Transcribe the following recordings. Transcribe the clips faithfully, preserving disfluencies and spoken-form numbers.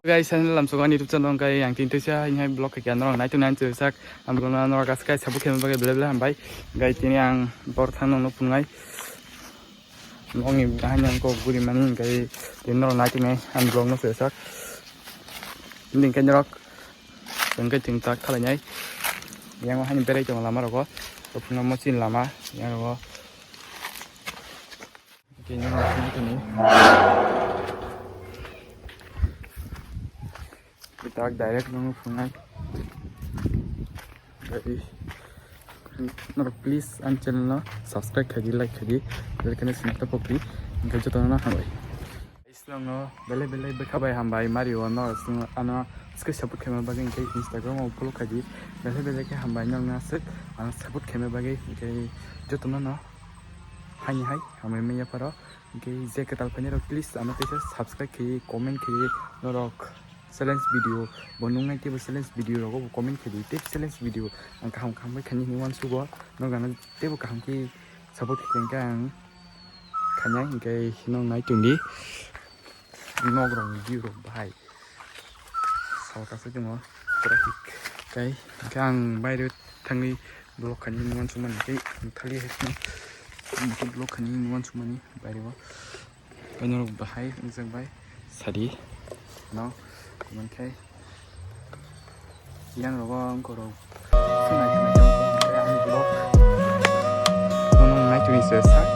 Guys, ani lamsok ani YouTube channel wngkha, ang tini teisa haini hai vlog khaikha norok naituk nai chwsak. Ang vlog no norok aswk kai support khaima bagwi belai belai hambai. Guys, tini ang bor thang nokno phunuknai. Nokni haino ang kok guri mani hwnkhe tini norok naituk nai ang vlog no chwsak. Tini hwnkhe norok hwnkhe tini tak khalainai. Yang haino berai tongo lama rogo. Tophuno mosini lama yang rogo. Kini rok ni kini. Kita direct nang phunai. Jadi, norok please ani channel no subscribe khaidi, like khaidi, bell icon no topokdi, hwnkhe jotono hambai. Islang no belai belai bwkha bai hambai mario no sung ano skai support khaima bagwi hwnkhe Instagram o follow khaidi, belai belai khe hambai nang naswk ano support khaima bagwi hwnkhe jotono no. Haini hai hambai manya pharo. Hwnkhe je kwtal phainai rok please ano teisa subscribe khayi, comment khayi, norok challenge video bo nungnai teibo challenge video rogo bo comment khaidi, tei challenge video ang kaham kaham bai khaini hinwi uansugo, norok ano teibo kaham khe support khaikha hwnkhe ang khainai hwnkhe hinwi nai tongdi. Nok rok ni view rok bahai. Salka se tongo traffic. Tei hwnkhe ang baire thangwi vlog khainani uansukmani tei thali hai phano vlog khainani uansukmani baire o. Tei norok bahai wngjak bai sadi no hwnkhai. Yang rogo ang korok. Sunai sunai tong kong kaya ang vlog. Nono nai tuni se sak.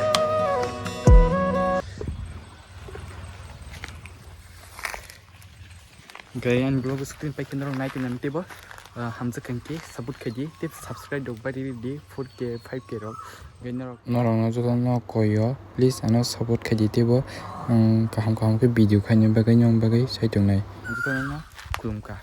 Gaya ang vlog screen pai khe norok nai tuni tebo. Hamjak khe support khaidi tei subscribe rok bai ridi four K five K rok. Norok no joto no koi o please ano support khaidi tebo. Kaham kaham khe video khaina bagwi nong bagwi sai tongnai. Joto no khulumkha.